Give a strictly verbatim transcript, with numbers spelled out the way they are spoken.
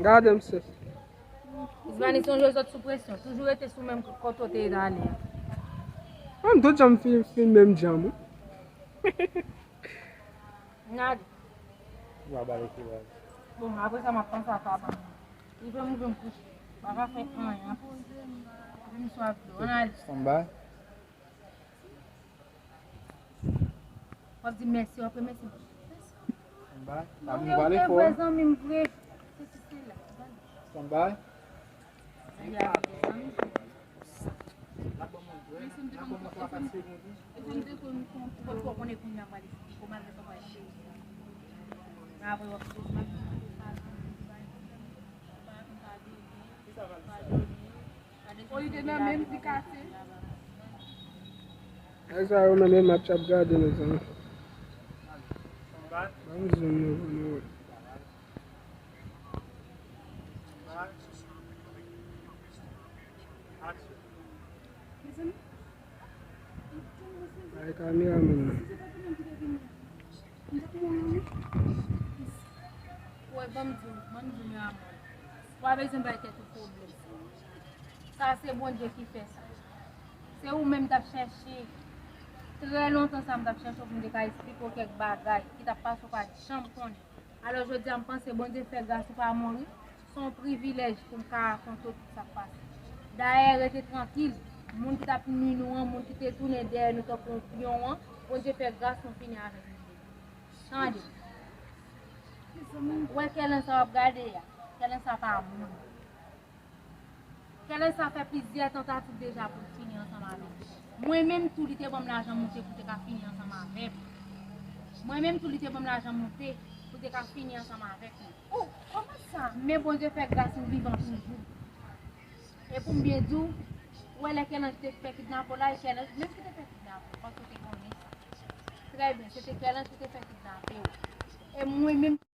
Gade m sèf. Ismanis, yon jwe sot sou presyon. Toujou rete sou menm kote w te ye talè a. Mwen m tout jan m fi- fin menm jan m wi. Gade. Ou va ba l kouraj. Bon, apre sa, m ap panse a kaba. Li fè m vin kouche. Pa ka fè anyen. Epi m swaf dlo. Ann ale. Stand by. W ap di mèsi, w ap remèsye. Stand by. Mwen, ou te vre zanmi m vre. Se ti sela. Stand by. Li a vre zanmi. Mwen, si m te konn, si m, si m te konn, konn, konn, konn konnen kounye a m pral esplike w malgre sa w pral cheri. Men apre w ap sezi. Ou li te nan menm ti katye. Nèg sa yo menm e match y ap gade, mezanmi. Ban m zoom nou pou nou wè. Ay, kameramann nan. Wè, ban m di w, ban m di w yon afè. Ou pa bezwen bay tèt ou pwoblèm. Sa se Bondye ki fè sa. Se ou menm m t ap chèche. Trè lontan sa m t ap chèche w pou m te ka esplike w kèk bagay ki t ap pase w pa t janm konnen. Alò, jodi a, m panse Bondye fè gras ou pa mouri. Se yon privilèj pou m ka rakonte w tout sa k pase. Dayè, rete trankil. Moun ki t ap nui nou an, moun ki te tounen dèyè nou tankou yon pyon an, Bondye fè gras nou fini avèk li. Tande. Ou wè kèlen sa w ap gade a? Kèlen sa pa moun. Kèlen sa fè plizyè tantativ deja pou l fini ansanm avè m. Mwen menm tou, li te ban m lajan moute pou te ka fini ansanm avè m. Mwen menm tou, li te ban m lajan moute pou te ka fini ansanm avèk mwen. Oh, kòman sa? Men Bondye fè gras m vivan toujou. E pou m byen di w, ou wè lè Kèlen te fè kidnape w la, e Kèlen menm ki te fè kidnape w, paske w te konnen sa. Trè byen, se te Kèlen ki te fè kidnape w. E mwen menm.